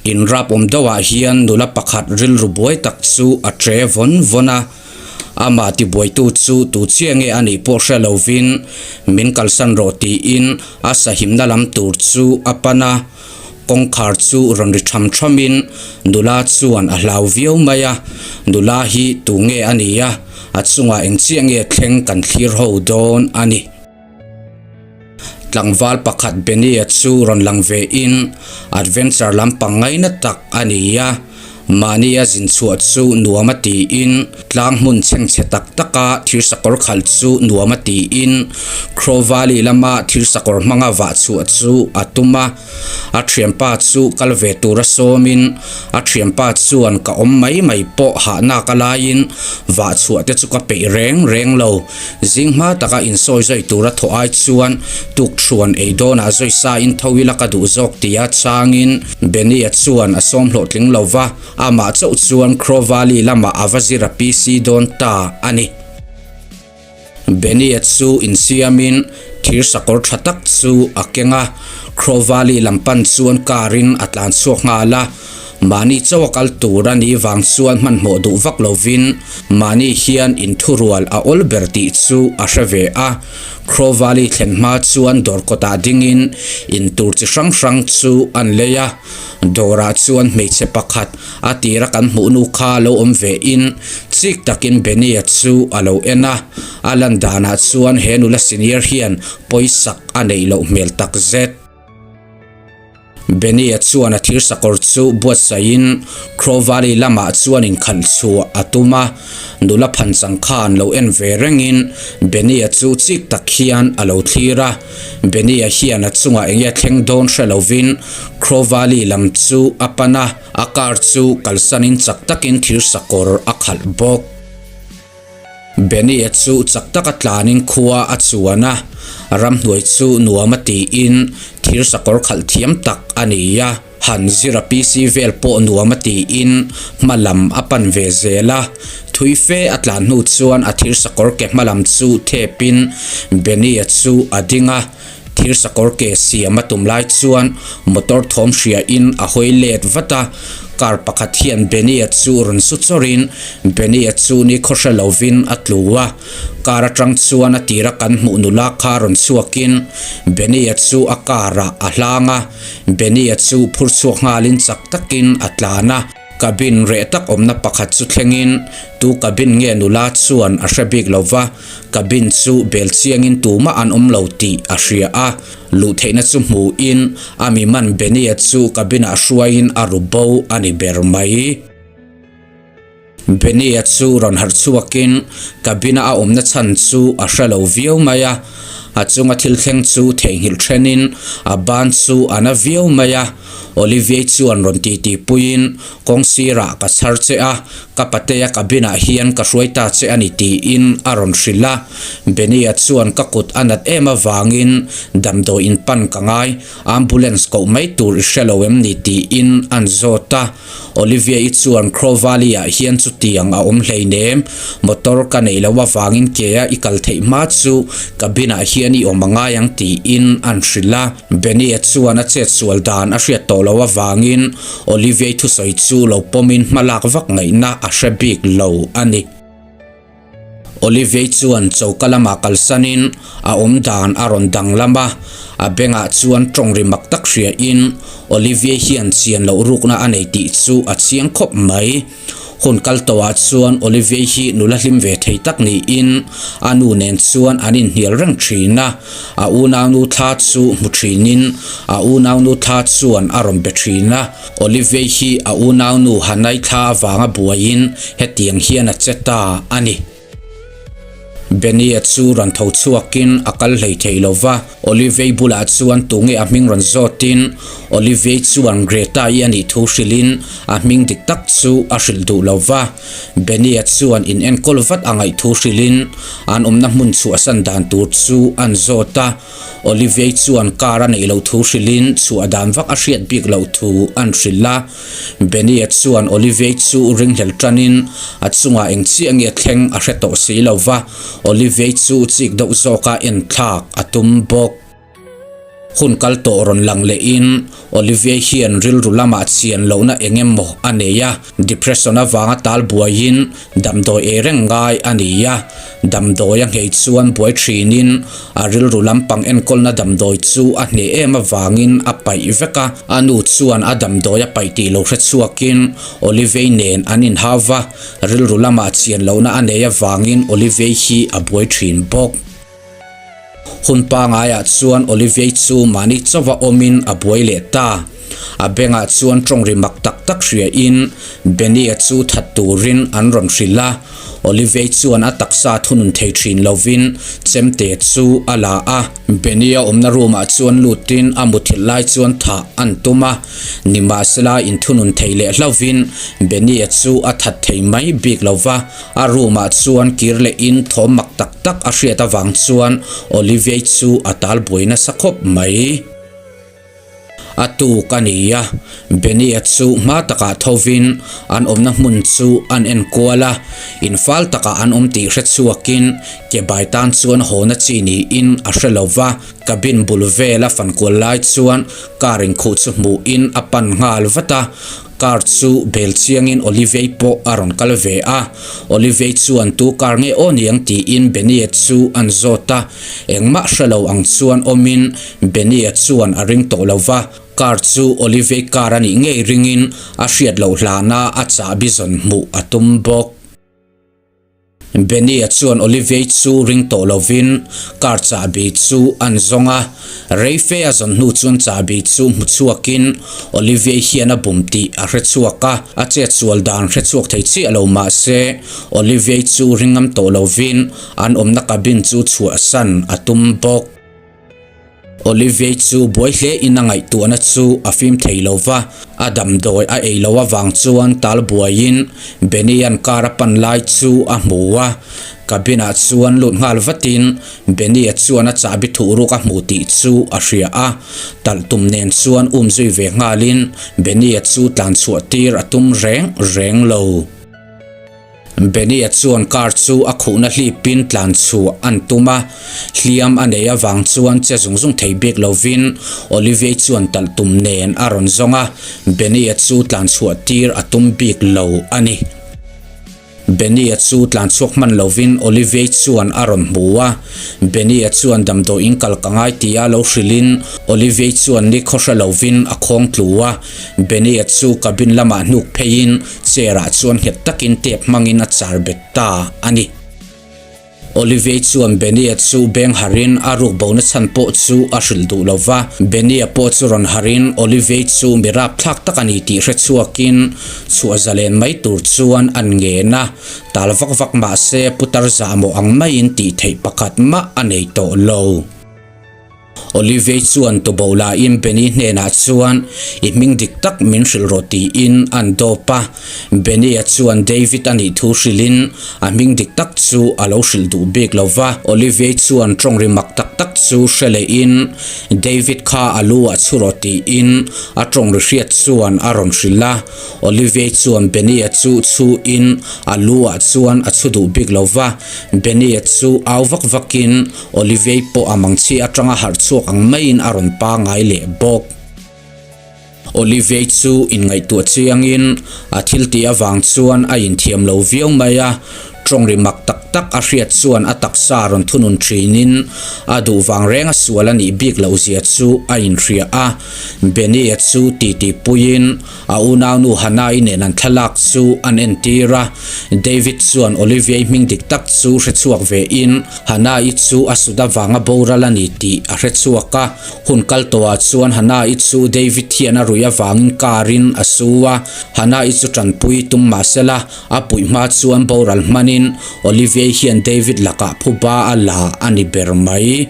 In rap awm deuhah hian nula pakhat rilru buai tak chu a tre vawn vawn a, amah tibuaitu chu tu chiah nge a nih pawh hre lovin min kalsan rawh tiin a sahimna lam tur chu a pan a, kawngkhar chu rawn ri tham thamin nula chuan a hlau viau mai a, nula hi tu nge a nih a, a chungah eng chiah nge thleng kan thlir ho dawn a ni. Tlangval pakhat Benny-a chu rawn lang ve in adventure lampang ngaina tak a ni a, mahni a zin chhuah chu nuam a tiin tlang hmun chhengchhe tak taka thir sakawr khalh chu nuam a tiin Crow Valley lama thir sakawr hmanga vah chhuah chu a tum a, a thianpa chu kal ve tura sawmin a thianpa chuan ka awm mai mai pawh hahnak a laiin vah chhuah te chu ka peih reng reng lo. Zing hma taka insawi zawi tura thawh ai chuan tukṭhuan ei dawnah zawi sa in tho ila ka duh zawk tia changin Benny-a chuan a sawm hlawhtling lo va, amah chauh chuan Crow Valley lamah a va zir a PC dawn ta a ni. Benny-a chu insiamin thir sakawr tha tak chu a keng a, Crow Valley lam pan chuan car-in a tlan chhuak nghal a. Mahni chauh a kal tur a nih vang chuan hmanhmawh duh vak lovin mahni hian inthurual a awl ber tih chu a hre ve a. Crow Valley thlen hma chuan dawr kawtah dingin intur chi hrang hrang chu an lei a. Dawrah chuan hmeichhe pakhat a tira kan hmuh nu kha lo awm ve in chik takin Benny-a chu a lo en a. A lan danah chuan he nula senior hian pawisak a neih loh hmel takzet. Benny-a chuan a thir sakawr chu buatsaihin Crow Valley lamah chuan inkhalh chhuah a tum a, nula phanchang khan lo en ve rengin Benny-a chu chik tak hian a lo thlir a. Benny-a hian a chungah enge thleng dawn hre lovin Crow Valley lam chu a pan a, a car chu kalsanin chak takin thir sakawr a khalh bawk. Benny-a chu chak taka tlanin khua a chuan a, ramhnuai chu nuam a tiin thir sakawr khalh thiam tak a ni a, han zir a PC vel pawh nuam a tiin hma lam a pan ve zel a, thui fe a tlan hnu chuan a thir sakawr ke hma lam chu thepin Benny-a chu a ding a, Thir sakawr ke siam a tum lai chuan motor thawm hria in a hawi let vat a, car pakhat hian Benny-a chu rawn su chawrin Benny-a chu ni khaw hre lovin a tlu a, car atang chuan a tira kan hmuh nula kha rawn chhuakin Benny-a chu a car ah a hlang a, Benny-a chu phur chhuak nghalin chak takin a tlan a. Cabin reh tak awmna pakhat chu thlengin tu cabin nge nula chuan a hre bik lo va, cabin chu bel chiangin tumah an awm lo tih a hria a, luh theihna chu hmuhin a mi man Benny-a chu cabin-ah hruaiin a ru bo a ni ber mai. Benny-a chu rawn harh chhuakin cabin-a a awmna chhan chu a hre lo viau mai a, a chunga thil thleng chu theihnghilh thenin a ban chu a na viau mai a. Olivier chuan rawn titi puiin, Kawng sirah ka chhar che a, ka patea cabin-ah hian ka hruai ta che a ni tiin a rawn hrilh a. Benny-a chuan ka kut a nat em avangin damdawi in pan ka ngai, ambulance koh mai tur i hre lo em ni tiin an zawt a. Olivia-i chuan Crow Valley-ah hian chutiang a awm hleinem, motor ka neih loh avangin ke-a i kal theih hma chu cabin-ah hian i awm a ngai ang tiin an hrilh a. Benny-a chuan a chet sual dan a hriat tawh loh avangin Olivia-i thusawi chu lo pawmin hma lak vak ngaihna a hre bik lo a ni. Olivia-i chuan choka lamah kalsanin a awm dan a rawn danglam a, a bengah chuan tawng ri mak tak hriain Olivia-i hian chian loh rukna a nei tih chu a chiang khawp mai. Hun kal tawhah chuan Olivia-i hi nula hlim ve thei tak niin a nu nen chuan an inhnial reng thin a, a unaunu thla chu hmu thinin a unaunu thla chuan a rawn be thin a. Olivier hi a unaunu Hanai thla avanga buaiin hetiang hian a che ta a ni. Benny-a chu rawn tho chhuakin a kal hlei thei lo va, Olivier bulah chuan tunge a hming rawn zawtin Olivier chuan Greta-i a nih thu hrilhin a hming dik tak chu a hrilh duh lo va. Benny-a chuan in enkawl vat a ngaih thu hrilhin an awmna hmun chhuahsan dan tur chu an zawt a. Olivier chuan car a neih loh thu hrilhin chhuah dan vak a hriat bik loh thu an hrilh a. Benny-a chuan Olivier chu ringhlel tanin a chungah eng chiah nge thleng a hre tawh si lo va, Olivier chu chik deuh zawka en thlak a tum bawk. Hun kal tawh rawn lang lehin Olivier hian rilru lamah chian lohna eng emaw a nei a, depression avanga tal buaiin damdawi ei reng ngai a ni a. Damdawi a nghei chuan buai thinin a rilru lampang enkawlna damdawi chu a hneh em avangin a paih vek a. A nu chuan a damdawi a paih tih lo hre chhuakin Olivier nen an inhau va, rilru lamah chian lohna a nei avangin Olivier hi a buai thin bawk. Hun pangaiah chuan Olivier chu mahni chauha awmin a buai leh ta. A bengah chuan tawng ri mak tak tak hriain Benny-a chu that turin an rawn hrilh a. Olivier chuan a taksa thunun thei thin lovin chemte chu a la a. Benny-a awmna room-ah chuan lutin a muthilh lai chuan thah an tum a. Nimahsela inthunun thei leh hlauhin Benny-a chu a that thei mai bik lo va. A room ah chuan kir leh in thawm mak tak tak a hriat avang chuan Olivier chu a tal buai nasa khawp mai. A tuk a ni a, Benny-a chu hma takah thovin an awmna hmun chu an en kual a, infal takah an awm tih hre chhuakin ke bai tan chuan hawna chi niin a hre lo va, cabin bul vela fan kual lai chuan car inkhuh chu hmuhin a pan nghal vat a. Car chu bel chiangin Olivier pawh a rawn kal ve a, Olivier chuan tu car nge aw niang tiin Benny-a chu an zawt a, engmah hre lo ang chuan awmin Benny-a chuan a ring tawh lo va, car chu Olivier car a nih ngei ringin a hriat loh hlana a chahbi zawn hmuh a tum bawk. Benny-a chuan Olivier chu ring tawh lovin car chahbi chu an zawng a, rei fe a zawn hnu chuan chahbi chu hmu chhuakin Olivier hian a bum tih a hre chhuak a, a chet sual dan hre chhuak thei chiah lo mah se Olivier chu ring ngam tawh lovin an awmna cabin chu chhuahsan a tum bawk. Olivier chu buai hle in a ngaihtuahna chu a fim thei lo va, a damdawi a ei lo avang chuan tal buaiin Benny-a'n car a pan lai chu a hmu a, cabin ah chuan lut nghal vatin Benny-a chuan a chahbi thuhruk a hmu tih chu a hria a, talh tum nen chuan um zui ve nghalin Benny-a chu tlan chhuah tir a tum reng reng lo. Benny-a chuan car chu a khuhna hlipin tlan chhuah an tum a, hliam a nei avang chuan che zung zung thei bik lovin Olivier chuan talh tum nen a rawn zawng a, Benny-a chu tlan chhuah tir a tum bik lo a ni. Benny-a chu tlan chhuak hman lovin Olivier chuan a rawn hmu a, Benny-a chuan damdawiin kal ka ngai tia lo hrilhin Olivier chuan ni khaw hre lovin a khawng tlu a, Benny-a chu cabin lamah hnuk pheiin Chair ah chuan nghet takin tape hmangin a char bet ta a ni. Olivier chuan Benny-a chu beng harin a ruk bona chhan pawh chu a hrilh duh lo va. Benny-a pawh chu rawn harin Olivier chu mi rapthlak tak a ni tih hre chhuakin chhuah zalen mai tur chuan an ngen a. Tal vak vak mah se putar zahmawh ang maiin tih theih pakhat mah a nei tawh lo. Olivier chuan tuboh lain Benny hnenah chuan i hming dik tak min hrilh rawh tiin an dawp a. Benny-a chuan David a nih thu hrilhin a hming dik tak chu a lo hrilh duh bik lo va. Olivier chuan tawng ri mak tak tak chu hre lehin David kha a lu ah chhu rawh tiin a tawng ri hriat chuan a rawn hrilh a. Olivier chuan Benny-a chu chhuin a lu ah chuan a chhu duh bik lo va. Benny-a chu au vak vakin Olivier pawh a mangchhi atanga harh chhuak ang maiin a rawn pangai leh bawk. Olivier chu inngaihtuah chiangin a thil tih avang chuan a inthiam lo viau mai a, tawng ri mak tak tak a hriat chuan a taksa rawn thunun thinin a duh vang renga sual a nih bik loh zia chu a inhria a. Benny-a chu titi puiin A unaunu Hannah-i nen an thlalak chu an entir a, David chuan Olivier-i hming dik tak chu hre chhuak vein Hannah-i chu a sut avanga boral a ni tih a hre chhuak a. Hun kal tawhah chuan Hannah-i chu David hian a ruih avangin car-in a su a, Hannah-i chu tanpui tum mah sela a puih hma chuan boral hmanin Olivier-i hian David lakah phuba a la a ni ber mai.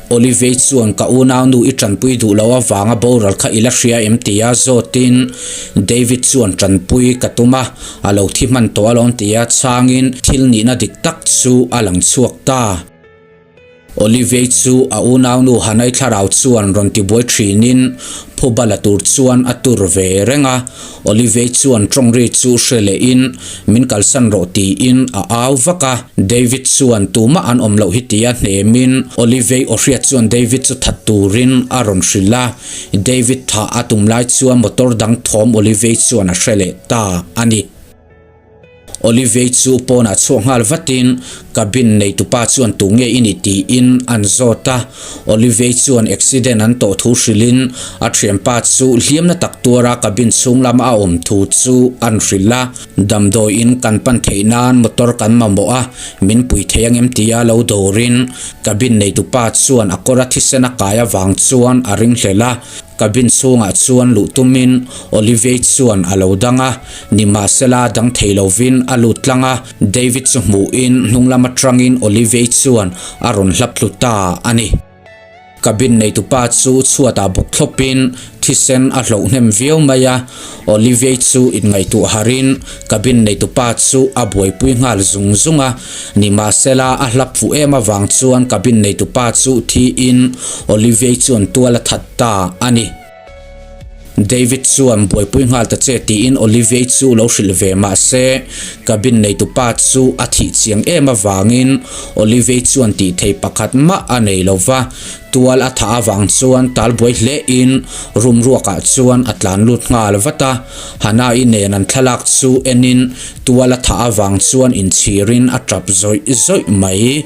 Olivier chuan ka unaunu i tanpui duh loh avanga boral kha i la hria em tia zawtin David chuan tanpui ka tum a, a lo thi hman tawh alawm tia chhangin thil nihna dik tak chu a lang chhuak ta. Olivier chu a unaunu Hanai thlarau chuan rawn tibuai thinin phuba la tur chuan a tur ve reng a. Olivier chuan tawngri chu hre lehin min kalsan rawh tiin a au vak a. David chuan tumah an awm loh hi tia hnemin Olivier aw hriat chuan David chu that turin a rawn hrilh a. David thah a tum lai chuan motor dang thawm Olivier chuan a hre leh ta a ni. Olivier chu pawnah chhuak nghal vatin cabin neitupa chuan tu nge i nih tiin an zawt a. Olivier chuan accident an tawh thu hrilhin a thianpa chu hliamna tak tuara cabin chhung lama a awm thu chu an hrilh a. Damdawiin kan pan theih nan motor kan mamawh a, min pui thei angem tia lo dawrin cabin neitupa chuan a kawra thisen a kai avang chuan a ringhlel a. Cabin chhungah chuan luh tumin Olivier chuan a lo dang a, nimahsela dang thei lovin a lut tlang a, David chu hmuhin hnung lam atangin Olivier chuan a rawn hlap tlu ta a ni. Cabin neitupa chu chhuatah bawk thlawpin thisen a hloh hnem viau mai a, Olivier chu inngaihtuah harin cabin neitupa chu a buaipui nghal zung zung a, Nimahsela, a hlap fuh em avang chuan cabin neitupa chu thiin Olivier chuan tual a that ta a ni. David chuan buaipui nghal ta che tiin Olivier chu lo hrilh ve mah se, cabin neitupa chu a thih chiang em avangin Olivier chuan tih thei pakhat mah a nei lo va, Tual a thah avang chuan tal buai hle in room ruakah chuan a tlan lut nghal vat a, Hana-i nen an thlalak chu en in tual a thah avang chuan inchhir in a tap zawih zawih mai.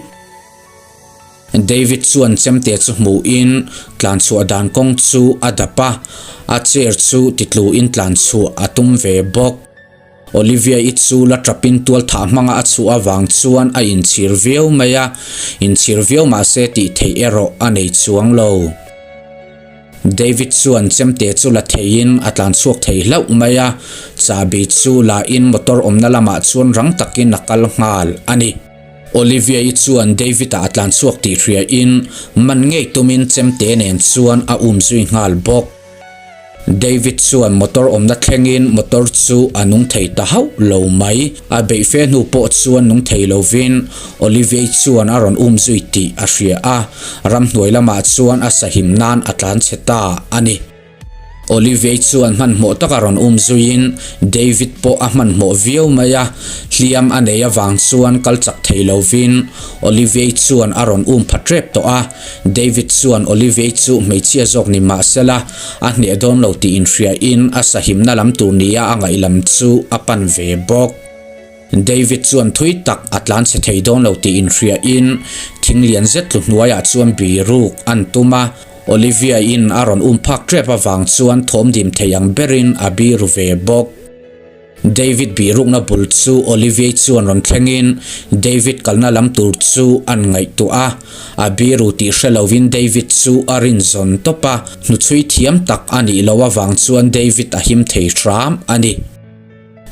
David chuan chemte chu hmuh in tlan chhuah dan kawng chu a dap a, a chair chu titlu in tlan chhuah a tum ve bawk. Olivia-i chu la tapin tual thah hmanga a chhuah avang chuan a inchhir viau mai a, inchhir viau mah se tih theih erawh a nei chuang lo. David chuan chemte chu la theiin a tlan chhuak thei hlauh mai a, chahbi chu la in motor awmna lamah chuan rang takin a kal nghal a ni. Olivia-i chuan David-a a tlan chhuak tih hriain man ngei tumin chemte nen chuan a umzui nghal bawk. David chuan motor awmna thlengin motor chu a nung thei ta hauh lo mai. A beih fe hnu pawh chuan nung thei lovin Olivier chuan a rawn um zui tih a hria a, ramhnuai lamah chuan a sahim nan a tlan chhe ta a ni. Olivier chuan hmanhmawh taka rawn um zuiin David pawh a hmanhmawh viau mai a, hliam a nei avang chuan kal chak thei lovin Olivier chuan a rawn um pha tep tawh a. David chuan Olivier chu hmeichhia zawk ni mah sela, a hneh dawn lo tih inhriain a sahimna lam tur nia a ngaih lam chu a pan ve bawk. David chuan thui tak a tlan chhe thei dawn lo tih inhriain thing lian zet tlu hnuaiah chuan biruk an tum a, Olivia-in a rawn um phak tep avang chuan thawm dim thei ang berin a biru ve bawk. David bihrukna bul chu Olivier chuan rawn thlengin David kalna lam tur chu an ngaihtuah a, a biru tih hre lovin David chu a rin zawn tawp a, hnuchhui thiam tak a nih loh avang chuan David a him thei hram a ni.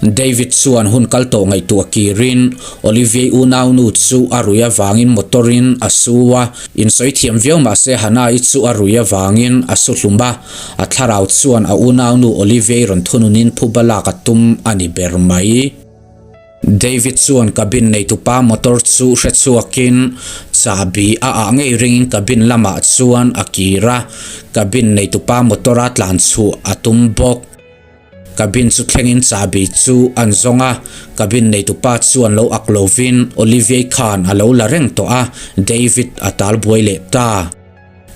David chuan hun kal tawh ngaihtuah kirin Olivier unaunu chu a rui avangin motor in a su a, insawi thiam viau mahse Hannah-i chu a rui avangin a su hlum a, A thlarau chuan a unaunu Olivier rawn thununin phuba lak a tum a ni ber mai. David chuan cabin neitupa motor chu hre chhuakin chahbi a ah ngei ringin cabin lamah chuan a kir a, cabin neitupa motor a tlan chhuah a tum bawk. Cabin chu thlengin chahbi chu an zawng a, cabin neitupa chuan lo ak lovin Olivier khan a lo la reng tawh a, David a talbuai leh ta.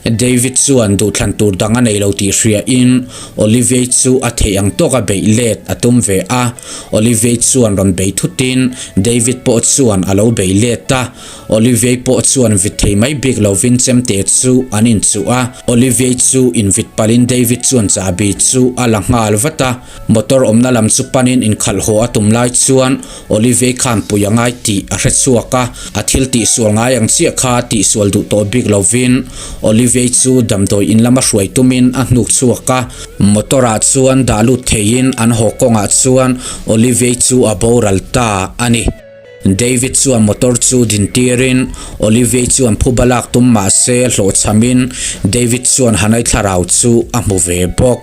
David chuan duhthlan tur dang a nei lo tih hriain Olivier chu a theih ang tawka beih let a tum ve a. Olivier chuan rawn bei thutin David pawh chuan a lo bei let a. Olivier pawh chuan vit thei mai bik lovin chemte chu an inchuh a. Olivier chu invit palhin David chuan chahbi chu a la nghal vat a. Motor awmna lam chu panin inkhalh haw a tum lai chuan Olivier khan pui a ngai tih a hre chhuak a, a thil tihsual ngai ang chiah kha tihsual duh tawh bik lovin Olivier chu damdawi in lama hruai tumin a hnuk chhuak a, motor ah chuan dah lut theiin an haw kawngah chuan Olivier chu a boral ta a ni. David chuan motor chu din tirin Olivier chuan phuba lak tum mahse hlawhchhamin David chuan Hanai thlarau chu a hmu ve bawk.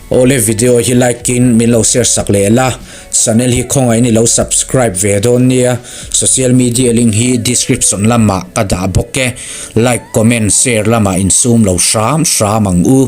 Awle video hi like in min lo share sak leh la, channel hi khawngaih in i lo subscribe ve dawn nia, social media link hi description lamah ka dah bawk e, like comment share lamah insum lo hram hram ang u.